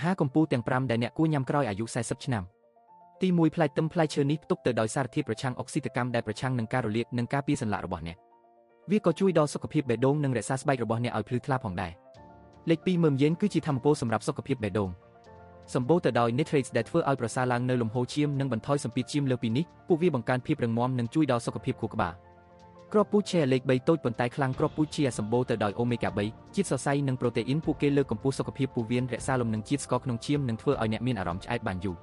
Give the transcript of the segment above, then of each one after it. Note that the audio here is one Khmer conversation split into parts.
ហារកំពូលទាំង5ដែលអ្នកគួរញ៉ាំក្រោយអាយុ40ឆ្នាំទី1ផ្លែទឹមផ្លែឈើនេះផ្ទុកទៅដោយសារធាតុប្រឆាំងអុកស៊ីតកម្មដែលប្រឆាំងនឹងការរលាកនិងការពារសន្លាក់របស់អ្នកវាក៏ជួយដល់សុខភាពបេះដូងនិងរក្សាស្បែករបស់អ្នកឲ្យភ្លឺថ្លាផងដែរលេខ2មើមយេនគឺជាធម្មពលសម្រាប់សុខភាពបេះដូងសម្បូរទៅដោយ nitrates ដែលធ្វើឲ្យប្រសើរឡើងនៅលំហូរឈាមនិងបន្ថយសម្ពាធឈាមលើសពីនេះពួកវាបង្កើនភាពរឹងមាំនិងជួយដល់សុខភាពខួរក្បាលគ្រាប់ពូជឈែលេខ3តូចប៉ុន្តែខ្លាំងគ្រាប់ពូជឈែសម្បូរទៅដោយអូមេហ្គា3ជាតិសរសៃនិងប្រូតេអ៊ីនពួកគេលើកកម្ពស់សុខភាពពោះវៀនរក្សាលំនឹងជាតិស្ករក្នុងឈាមនិងធ្វើឲ្យអ្នកមានអារម្មណ៍ឆ្អែតបានយូរ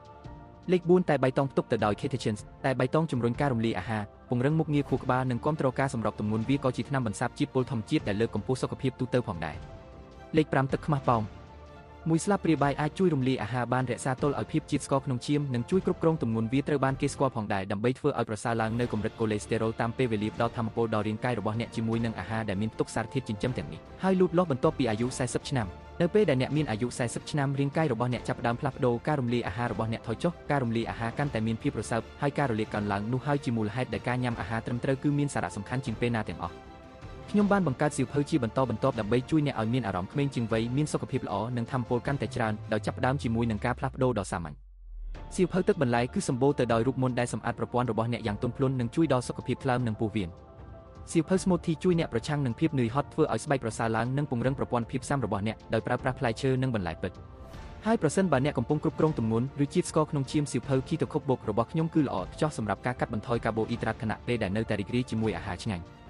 លេខ4តែបៃតងផ្ទុកទៅដោយ catechins តែបៃតងជំរុញការរំលាយអាហារពង្រឹងមុខងារខួរក្បាលនិងគាំទ្រការសម្របទម្ងន់វាក៏ជាថ្នាំបន្សាបជាតិពុលធម្មជាតិដែលលើកកម្ពស់សុខភាពទូទៅផងដែរលេខ5ទឹកខ្មាស់ប៉ោមមួយស្លាបព្រាបាយអាចជួយរំលាយអាហារបានរក្សាទល់ឲ្យភាពជាតិស្ករក្នុងឈាមនិងជួយគ្រប់គ្រងទម្ងន់វាត្រូវបានគេស្គាល់ផងដែរដើម្បីធ្វើឲ្យប្រសើរឡើងនៅកម្រិតកូលេស្តេរ៉ុលតាមពេលវេលាផ្ដល់ធម៌ពលដល់រាងកាយរបស់អ្នកជាមួយនឹងអាហារដែលមានផ្ទុកសារធាតុចិញ្ចឹមទាំងនេះហើយលូតលាស់បន្ទាប់ពីអាយុ40ឆ្នាំនៅពេលដែលអ្នកមានអាយុ40ឆ្នាំរាងកាយរបស់អ្នកចាប់ផ្ដើមផ្លាស់ប្ដូរការរំលាយអាហាររបស់អ្នកថយចុះការរំលាយអាហារកាន់តែមានភាពរសើបហើយការរលាកកើនឡើងនោះហើយជាមូលហេតុដែលការញ៉ាំអាហារត្រឹមត្រូវគឺមានសារៈសំខាន់ជាងពេលណាទាំងអស់ខ្ញុំបានបង្កើតសៀវភៅជាបន្តបន្ទាប់ដើម្បីជួយអ្នកឲ្យមានអារម្មណ៍ក្មេងជាងវ័យមានសុខភាពល្អនិងថាមពលកាន់តែច្រើនដោយចាប់ផ្ដើមជាមួយនឹងការផ្លាស់ប្ដូរដ៏សាមញ្ញសៀវភៅទឹកបន្លែគឺសម្បូរទៅដោយរូបមន្តដែលសម្អាតប្រព័ន្ធរបស់អ្នកយ៉ាងទន់ភ្លន់និងជួយដល់សុខភាពថ្លើមនិងពោះវៀនសៀវភៅ Smoothie ជួយអ្នកប្រឆាំងនឹងភាពនឿយហត់ធ្វើឲ្យស្បែកប្រសើរឡើងនិងពង្រឹងប្រព័ន្ធភាពស៊ាំរបស់អ្នកដោយប្រើប្រាស់ផ្លែឈើនិងបន្លែពិតហើយប្រសិនបើអ្នកកំពុងគ្រប់គ្រងទម្ងន់ឬជាតិស្ករក្នុងឈាមសៀវភៅ Keto Cookbook របស់ខ្ញុំគឺល្អឥតខ្ចោះសម្រាប់ការកាត់បន្ថយកាបូអ៊ីដ្រាតខណៈពេលដែលនៅតែរីករាយជាមួយអាហារឆ្ងាញ់។